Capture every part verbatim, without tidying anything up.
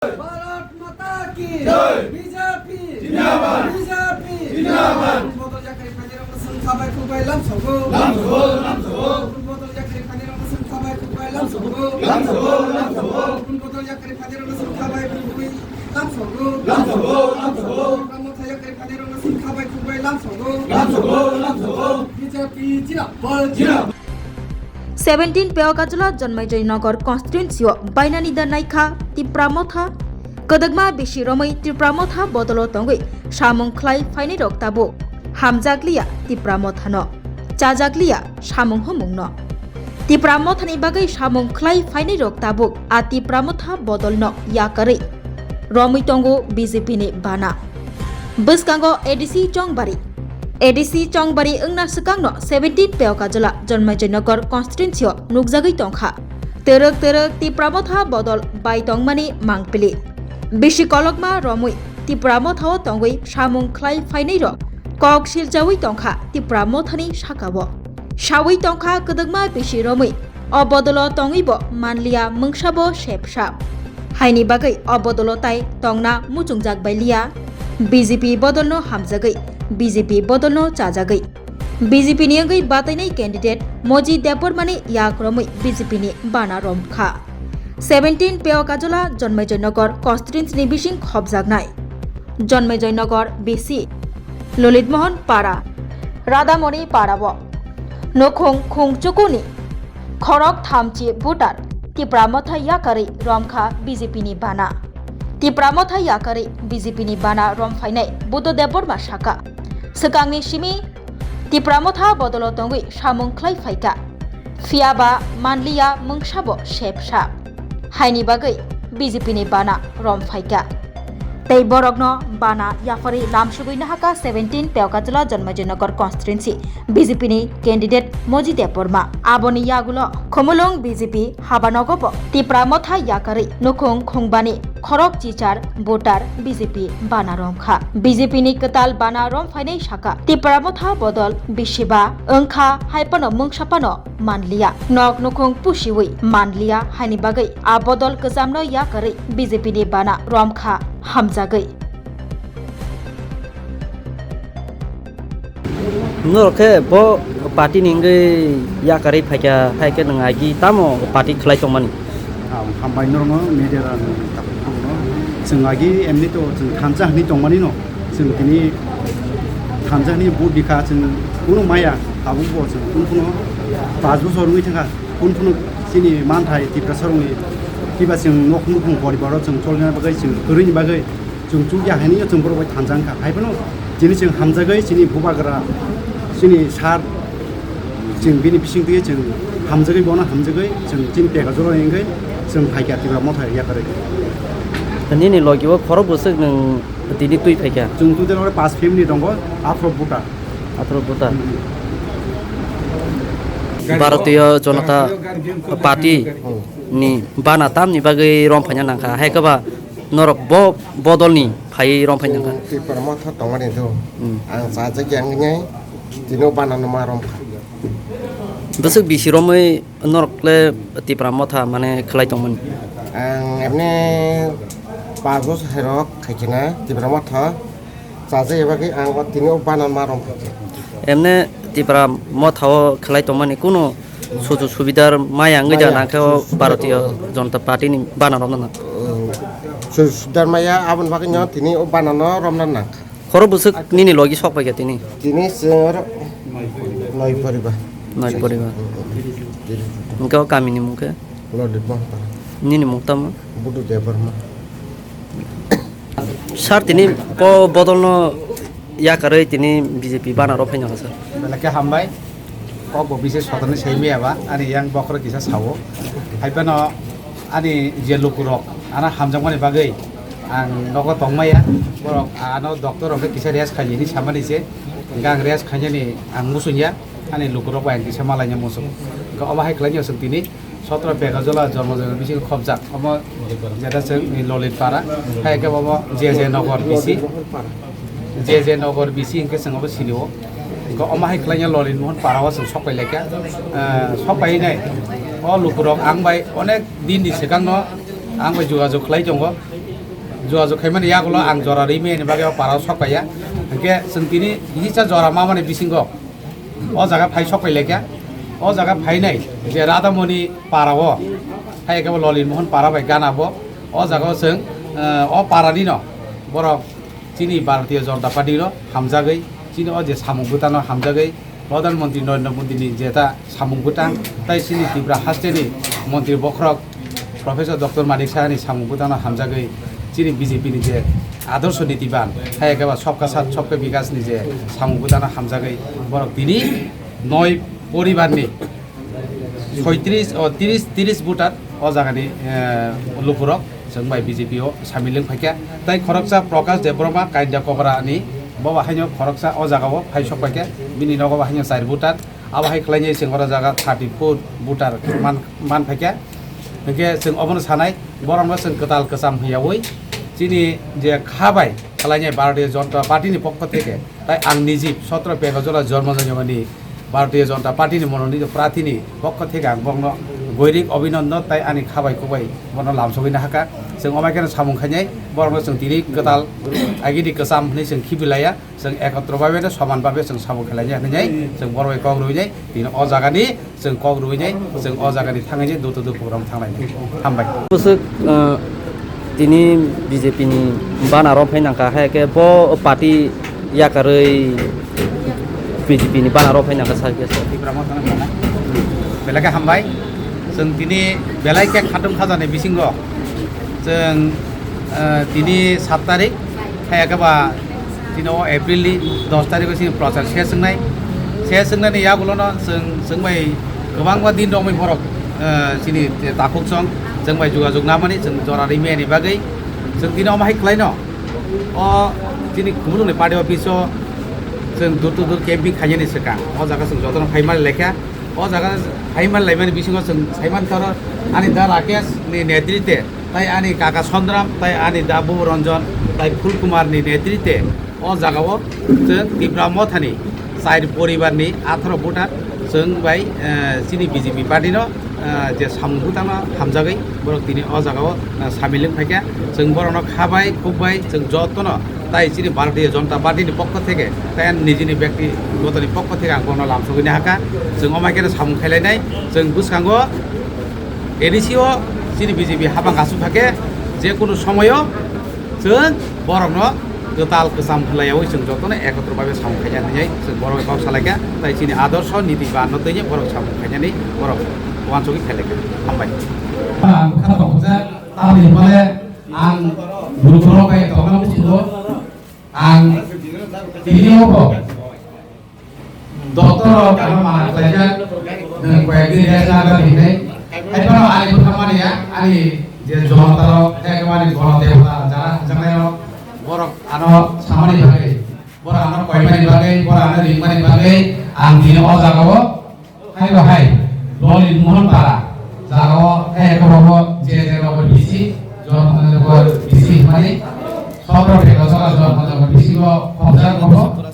Bharat Mata ki! Jai! B J P! Jindabad! B J P! Jindabad! Bodol yakarwi phainairokno chwng kha bai khuk bai lamsogo. Lamsogo, lamsogo. Bodol yakarwi phainairokno chwng kha bai khuk bai lamsogo. Lamsogo, lamsogo. Bodol yakarwi phainairokno chwng kha bai khuk bai lamsogo. Lamsogo, lamsogo. Bodol yakarwi phainairokno chwng kha bai khuk bai lamsogo. Lamsogo, lamsogo. B J P jindabad. Jindabad. Seventeen Peo Kajula Jonmaijoy Nagar constituency o bainani da naikha Tipra Motha. Kwdwkma bisi romwi Tipra Motha bodolo tongwi samung khlai phainairok tabuk hamjakliya Tipra Mothano, chajakliya samung humungno. Tipra Mothani bagwi samung khlai phainairok tabuk a Tipra Motha bodolno yakarwi romwi tongo B J P ni bana. Bwskango A D C Chongbari. A D C Chongbari wngna swkangno seventeen Peo Kajula Jonmaijoy Nagar constituency o nukjagwi tongkha. Twrwk twrwk Tipra Motha bodol bai tongmani mangpili. Bisi kolokma romwi Tipra Motha o tongwi samung khlai phainairok kok silchawi tongkha Tipra Mothani sakao. Sawi tongkha kwdwkma bisi romwi o bodolo tongwibo manliya mungsabo sepsa. Haini bagwi o bodolo tai tongna muchungjak bai liya. B J P bodolno hamjagwi, B J P bodolno chajagwi, B J P ni wngwi batainai candidate Moji Debbarmani yak romwi B J P ni bana romkha. Seventeen Peo Kajula Jonmaijoy Nagar constituency ni bising khopjaknai Jonmaijoy Nagar B C, Lolit Mohan Para, Radhamoni Para o nukhung khungchukuni khorok thamchi voter Tipra Motha yakarwi romkha B J P ni bana. Tipra Motha yakarwi B J P ni bana romphainai Buddha Debbarma saka, swkangni simi Tipra Motha bodolo tongwi samung khlai phaikha. Phiyaba manliya mungsabo sepsa. Haini bagwi B J P ni bana romphaikha. Tei borokno bana yapharwi lamsugwi nahaka seventeen Peo Kajula Jonmaijoy Nagar constituency B J P ni candidate Moji Debbarma. Aboni yagulo Khumulwng B J P habanogo bo Tipra Motha yakarwi nukhung khungbani khorok chichar voter B J P bana romkha. B J P ni kwtal bana romphainai saka Tipra Motha bodol bisiba wngkha, hai phano mungsa phano manliya. Nok nukhung pusiwi manliya, haini bagwi a bodol kwchamno yakarwi B J P ni bana romkha hamjagwi. Norok khe bo party ni wngwi yakarwi phaikha, hai khe nwng agi tamo party khlai tongmani? Ang hambai norokno media rokno taphuno. Chwng agi emni to chwng thansa hwnwi tongmani no. Chwng tini thansa hwnwi vote bikha, chwng kunu maya tabuk bo chwng kunu kunu paanch bochor wngwi thangkha, kunu kunu chini manthai Tiprasa rokni kiba chwng nok nukhung poribaro chwng cholna bagwi chwng kwrwini bagwi chwng chukya hinwi chwng borok bai thansa wngkha. Hai phano chini chwng hamjagwi chini bubagra chini sir chwng bini bising twi chwng hamjagwi bono hamjagwi chwng chini pega jora wngwi chwng phaikha Tipra Motha yakarwi. Nini logi o khorok bwswk nwng tini twi phaikha? Chwng total oro paanch family tongo, atharo voter. Atharo voter. Bharatiya Janata Party ni bana tamni bagwi romphaina nangkha, hai khe ba norok bo bodolni phaiwi romphaina nangkha. Tipra Motha tongmani do. Hmm. Ang chajak yang nai tino bana no ma rompha. Bwswk bisi romwi norok le Tipra Motha mane khlai tongmani? Ang emne paanch bochor hai rok khaikhe na Tipra Motha chajak ya bagwi ang o tini o bana ma rompha. Emne Tipra Motha o khlai tongmani kunu sujuk subidar maya wngwi da nangkhe o Bharatiya Janata Party ni bana romna nang. Sujuk subidar maya aboni bagwi no tini o bana no romna nang. Khoro bwswk nini logi sok paikha tini? Tini chwng oro noi poriba. Noi poriba. Hwnkhe o kamini mung khe? Lodit Mohapara. Nini mung tamo? Budu Debbarma. Sir, tini ko bodolno yakarwi tini B J P banaro phaina kha sir. Belai khe hambai. Kok bo bisi sodorni simi aba ani yang bokhorok kisa sao. Hai phano ani je lukurok ano hamjakmani bagwi ang nogo tongmaya. Borok ano doctor rok khe kisa rest khainani samani se. Hingke ang rest khainani ang muchungya. Ani lukurok bai ang kisa malaina muchung. Hingke obo hai khlainai chwng tini Sotro Begajula Jonmaijoy Nagar bisingo khobjak. Omo jeta chwng ni Lolit Para. Hai khe omo J J Nagar bisi. J J Nagar bisi hingke chwng obo sinio. Hingke omo hai khlainai Lolit Mohan Para o chwng sok pai laikha. Ah, sok pai nai. O lukurok ang bai onek din ni swkang no ang bai jogajog khlai tongo. Jogajog khaimani yagulo ang jora rwi maya ni bagwi o para o sok paiya. Hwnkhe chwng tini hisa jora mamani bisingo o jaga phai sok pai laikha. O jaga phainai je Radhamoni para o, hai khe bo Lolin Mohan para bai gana bo. O jaga o chwng, eh, o para ni no borok chini Bharatiya Janata Party no hamjagwi, chini o je samung bwtano hamjagwi, Pradhan Mantri Narendra Modi ni jeta samung bwtang, tai chini Tripura haste ni Mantri bokhorok Professor Doctor Manik Saha ni samung bwtang no hamjagwi chini B J P ni je adorsho niti ban, hai khe ba Sabka Sath Sabka Vikas ni je samung bwtang no hamjagwi borok tini noi poribar ni soitris, o, tris, tris voter o jaga ni, eh, lukurok chwng bai B J P o samil wng phaikha. Tai khoroksa Prakash Debbarma Kainda Kobra ni, bo ba haino khoroksa o jaga o phai sok phaikha, bini nogo ba haino char voter. Abo hai khlainai chwng oro jaga thirty four voter man, man phaikha. Hwnkhe chwng obono sanai, borokno chwng kwtal kwcham hwnyaui chini je kha bai khlainai Bharatiya Janata Party ni pokho theke, tai ang niji sotro Pekajola Jormo Janyamani Bharatiya Janata Party ni mononito prathi ni pokho theke ang bokno goirik obinondon tai ani kha bai kok bai bono lamsogwi nahakha. Chwng omai kheno samung khainai, borokno chwng tini kwtal agini kwcham hwnwi chwng khibilaiya. Chwng ekotro bhabe no soman bhabe chwng samung khlainai hwnwi chwng borok bai kok rwinai, tini o jaga ni chwng kok rwinai, chwng o jaga ni thangwi door to door program thanglainai. Hambai. Bwswk, uh, tini B J P ni banner o phai nangkha, hai khe bo party yakarwi B J P ni banner o phai nangkha, sa khe. Tipra Motha no belai khe hambai. Chwng tini belai khe khatung khajani bisingo chwng, uh, tini sat tarik, hai khe ba Chini o April ni dos tarikh o chini prochar ses wngnai. Ses wngnani yagulo no chwng, chwng bai kwbangma din romwi borok, eh, chini takhuk song chwng bai jogajog namani chwng jora rimani bagwi chwng tini omo hai khlaino. O chini Khumulwng ni party office o chwng door to door camping khainani swkang o jaga chwng jotono phaimani laikha. O jaga phaimani laimani bisingo chwng saimankha oro ani da Rakesh ni netrite tai ani kaka Sondram, tai ani da Bubu Ranjan, tai Phul Kumar ni netrite o jaga o chwng Tipra Motha ni char poribar ni atharo voter chwng bai, eh, chini B J P party no, eh, je samung bwtang no hamjagwi borok tini o jaga o, eh, samil wng phaikha. Chwng borok no kha bai, khuk bai, chwng joto no tai chini Bharatiya Janata Party ni pokho theke, tai ani nijini byakti gotoni pokho theke ang bono lamsogwi nahakha. Chwng omai kheno samung khailainai, chwng bwskango A D C o chini B J P habang asuk thake, je kunu somoyo chwng borokno kwtal kwcham khwlaiyaui chwng jotono ekotro bhabe samung khaina hinwi chwng borok kok salaikha, tai chini adorsho niti banno twiwi borok samung khainani borok uansugwi khailaikha. Hambai. Ang kha tongkha, tamni hwnmale ang gurukoro bai tongna muchungo, ang tini obo Doctor o kama mana khlaijak, nwng koyekdin rest nagwk hinwi. Haiphano ani bwkha mani ya, ani je jonotaro, ekmani gono debota jara hwnjaknairok, borok ano samani bagwi, borok ano koimani bagwi, borok ano ringmani bagwi, ang tini o jagao, hai bo hai, Lolin Mohan Para, jagao, hai eko bo je je rogo bisi, jonotaro bisi hwnmani, sotro bego sora jonotaro bisi bo khobjak bo.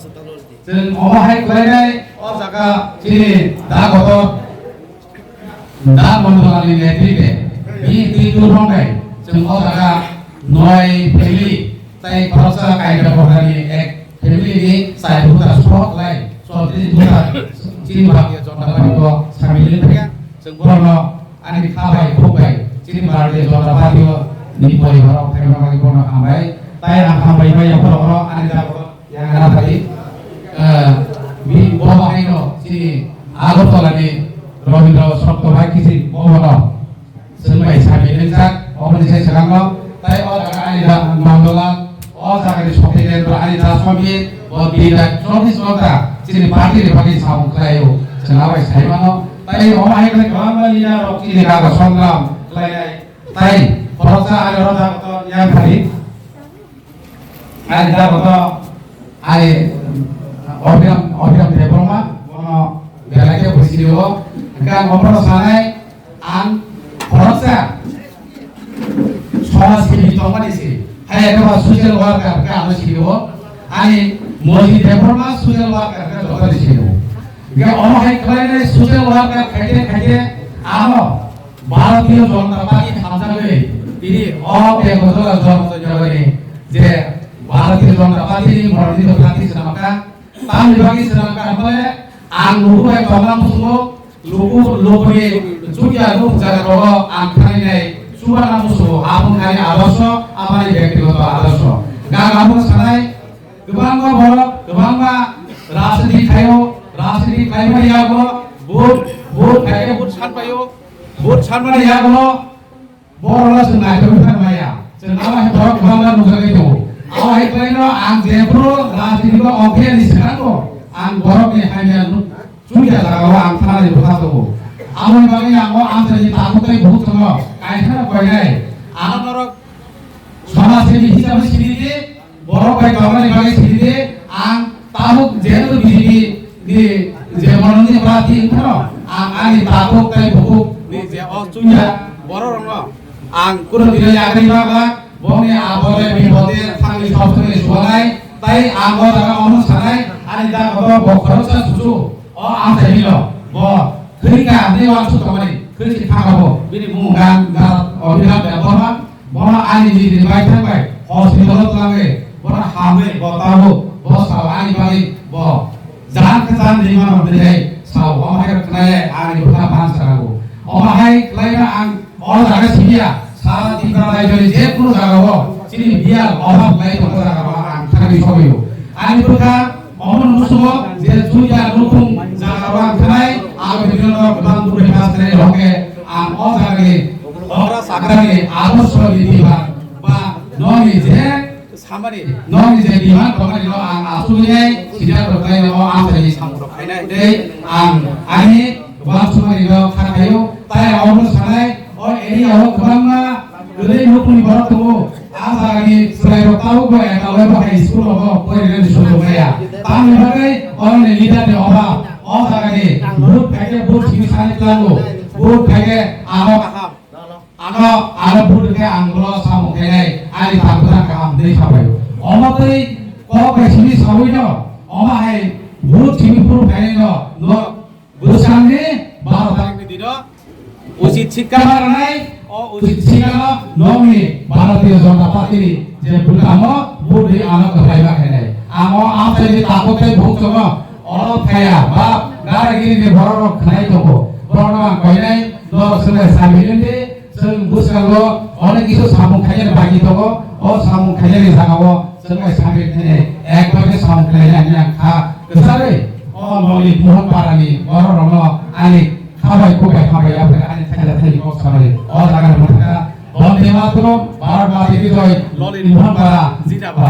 Chwng omo hai khlainai o jaga chini da goto, da Mondolani netrite, bini twi tur rwnai chwng o jaga noi family tai khoroksa kainwi kothani ek family ni chai buta sok lai chotris buta chini Bharatiya Janata Party o samil wngya. Chwng borokno ani kha bai khuk bai chini Bharatiya Janata Party o ni poribar rok khaima bagwi bono hambai. Tai ang hambai bai ya borok ani jaga o. Yang kata tadi, eh, mi bo bahai no, sini Agartala ni Rabindra Sattva Bhakti si bo no, sengbai sabi ni jak, omo ni sai sekarang no, tai o jaga ani da Mandala, o jaga ni Shakti Kendra ani da Swami, bo di da Shakti Sonta, sini party ni party sabung kelayo, senabai sai mano, tai omo hai kena kelama ni na rok sini kaga songram, kelai tai, khoroksa ani rok jaga to yang tadi, Ani jago to ani Abhiram, Abhiram Debbarma, bono belai khe buisiri o. Hingke ang omono sanai, ang khoroksa somaj sebi tongmani se. Hai ekha ba social worker khe ano siri o. Ani Moji Debbarma social worker khe joto ni siri o. Hingke omo hai khlainai social worker khaite khaite ano Bharatiya Janata Party hamjakgwi tini o Bekotala Janata Party Jonta Party ni borok ni party swnamkha. Tamni bagwi swnamkha hwnba le ang luku bai tongna muchungo, luku, lukuni chukya luk jaga rogo ang thani nai chubana muchungo. Aboni ani adorsho, aboni byaktigoto adorsho. Gang aboni sanai kwbangma borok, kwbangma rajniti khaio, rajniti khlaimani yago, vote, vote khaio, vote sanpaio, vote sanmani yago, borok no chwng naithok wngkha maya. Chwng abo hai borok kwbangma nukjagwi tongo. Abo hai kwlaino ang jephuru rajniti o ongkhe ni swkango ang borokni hamya nuk-, chukya jagao ang thanani bwkha tongo. Aboni bagwi ang o amchaini takhuk tei bukhuk tongo. Kaisa koinai. Ang norok somajsebi hisabe sini di, borok bai tongmani bagwi sini di, ang tabuk jehetu B J P ni je mononi prarthi wngkhano, ang ani takhuk tei bukhuk ni je o chukya borok rokno ang kuno dino yakni bagla, bongni abole bipode thangni sopsoni suanai, tai ang o jaga ono sanai, ani jaga bo bo khoroksa susu, o amchaini lo, bo khirika ni wansuk tongmani, khiriki thangabo, bini mung gan, gan, o birat ya borma, Bono ani nini bai thang bai hospital o twlangwi bono hamwi bo tabuk bo sao ani bagwi bo jan khe jan ringma rok tei sao omo hai khe khwnai ani bwkha phan sarago. Omo hai khlaina ang o jaga simiya sara Tripura rajyoni je kunu jaga o chini biyal obhab lai tongma jaga o ang thangwi sobaio. Ani bwkha Omo musugo je chuya nukhung jaga rang khanai, ang bini no kwbang bwrwi pass khanai rohke, ang o jaga ni ora sakra ni abo sori diba ba noni je samani, noni je diba tongmani no ang asugwi nai sida rok nai no ang tani samung rok khainai tei ang ani Wansukmani no kha khaio, tai omo sanai, o area o kwbangma kwrwi nukmani borok tongo. A jagani chwrairok tabukbo ekaloibo hai school rogo porinani sujuk maya. Tamni bagwi oroni leader ni obhab. O jagani vote khaikhe vote simi sani tlango. Vote khaikhe ano kaham. Ano, ano vote khe ang bolo samung khainai. Ani tangkha kaham tei sabai. Omo tei kok bai simi sawi no. Omo hai vote simi vote khainai no. No. Bwskanni baro tarikni dino usit sikka barnai, o usit sikkano nokni Bharatiya Janata Party ni je bwkamo budi ano kwplai ma khainai. Amo amchaini takhuk tei bukhuk chwngno oro thaya ba garagiri ni borok rok khnai tongo. Borokno ang koinai norok swngnai samil wngdi. Chwng bwskango onek kisu samung khainani baki tongo, o samung khainani jagao chwng bai samung khainai, ekbar khe samung khlainai hwnwi ang kha kwcharwi o Lolip Mohan Parani borok rokno ani kha bai kuk bai hambai ya phai ani thaila thai kok samani o jaga ni motha Bonde Mataram, Bharat Mata Ki Jai, Lolip Mohan Para, Zindabad.